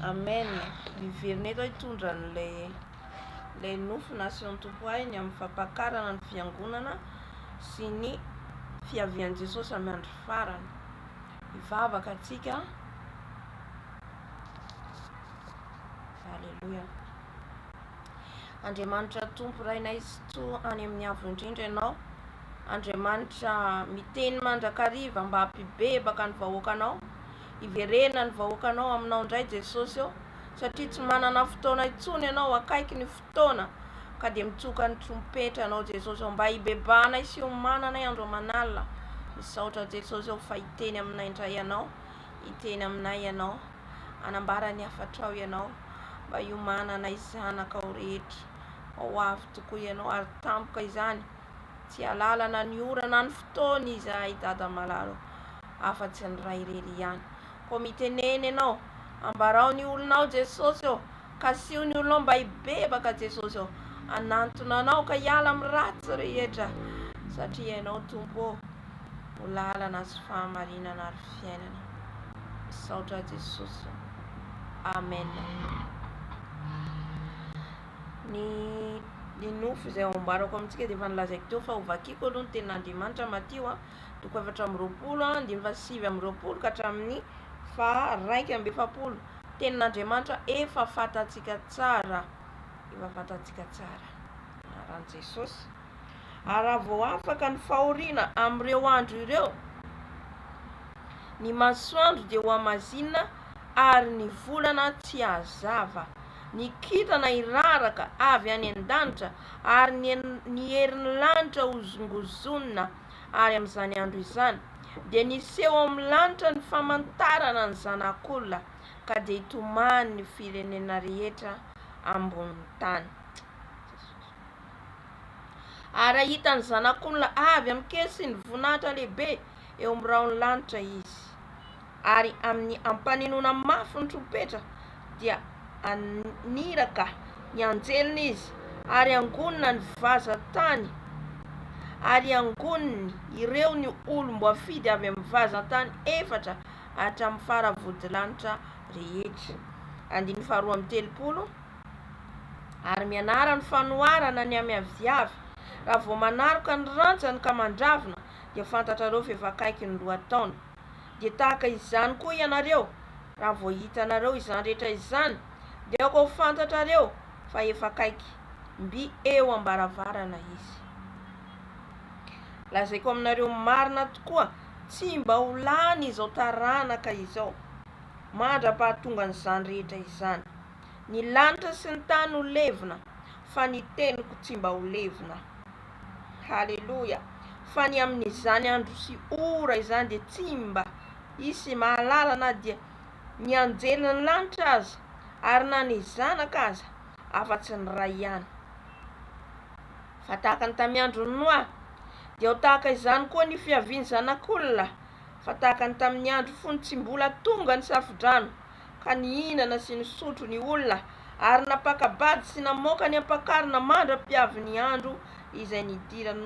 Amen. Miverina eto aho hitondra an'ilay ilay nofy nasehon'ny Tompo ahy ny amin'ny fampakarana ny fiangonana sy ny fiavian'i Jesosy amin'ny andro farany. Hivavaka antsika. Aleloia. Andriamanitra Tompo Rainay Tsitoha any amin'ny avo indrindra Ianao. Andriamanitra miteny mandrakariva mba hampibebaka ny vahoakanao. Hiverena ny vahoakanao aminao indray Jesosy ô, satria tsy manana fotoana intsony Ianao, akaiky ny fotoana ka dia mitsoka ny trompetra Ianao Jesosy ô, mba hibebahanay sy hiomananay andro aman'alina. Misaotra Jesosy ô fa hiteny aminay indray Ianao, hiteny aminay Ianao. Hanambara ny hafatrao Ianao mba hiomananay zanakao rehetra. Ho avy tokoa Ianao ary tampoka izany. Tsy hahalala na ny ora na ny fotoana izahay Dada malala ô, afa-tsy ny Ray irery ihany. Koa mitenena Ianao, ambarao ny olonao Jesosy ô, kasiho ny olonao mba hibebaka Jesosy ô, hanantona Anao ka hiala amin'ny ratsy rehetra, satria Ianao Tompo ô no lalana sy fahamarinana ary fiainana. Misaotra Jesosy. Amen. Ny ny nofy izay ambarako amintsika dia efa nolazaiko teo fa hovakiko aloha ny tenin'Andriamanitra Matio a, toko 24 andininy faha 29 ka hatramin'ny faha 41. Tenin'Andriamanitra efa fantatsika tsara, efa fantatsika tsara. Anaran'i Jesosy. Ary raha vao afaka ny fahoriana amin'ireo andro ireo, ny masoandro dia ho hamazinina ary ny volana tsy hazava. Ny kintana hiraraka avy any an-danitra ary ny ny herin'ny lanitra hozongozonina, ary amin'izany andro izany dia niseho ao amin'ny lanitra ny famantarana ny Zanak'olona, ka dia hitomany ny firenena rehetra ambonin'ny tany. Ary hahita ny Zanak'olona avy amin-kery sy ny voninahitra lehibe eo amin'ny rahon'ny lanitra izy. Ary amin'ny ampanenoana mafy ny trompetra dia haniraka ny anjeliny izy, ary hangonina ny vazan-tany, ary hangoniny ireo ny olom-boafidy avy amin'ny vazan-tany efatra hatramin'ny faravodilanitra rehetra. Andininy faharoa amby telopolo. Ary mianara ny fanoharana ny amin'ny aviavy, raha vao manaroka ny rantsany ka mandravona, dia fantatrareo fa efa akaiky ny lohataona. Dia tahaka izany koa ianareo, raha vao hitanareo izany rehetra izany, dia aoka ho fantatrareo fa efa akaiky, mby eo am-baravarana izy. Lazaiko aminareo marina tokoa, tsy mba ho lany izao taranaka izao, mandra-pahatongan'izany rehetra izany. Ny lanitra sy ny tany ho levona, fa ny teniko tsy mba ho levona. Haleloia! Fa ny amin'izany andro sy ora izany dia tsy mba hisy mahalala na dia ny anjelin'ny lanitra aza, ary na ny Zanaka aza, afa-tsy ny Ray ihany. Fa tahaka ny tamin'ny andron'i Noa, dia ho tahaka izany koa ny fiavian'ny Zanak'olona, fa tahaka ny tamin'ny andro fony tsy mbola tonga ny safodrano, ka nihinana sy nisotro ny olona, ary nampaka-bady sy namoaka ny ampakarina mandra-piavin'ny andro izay nidiran'i.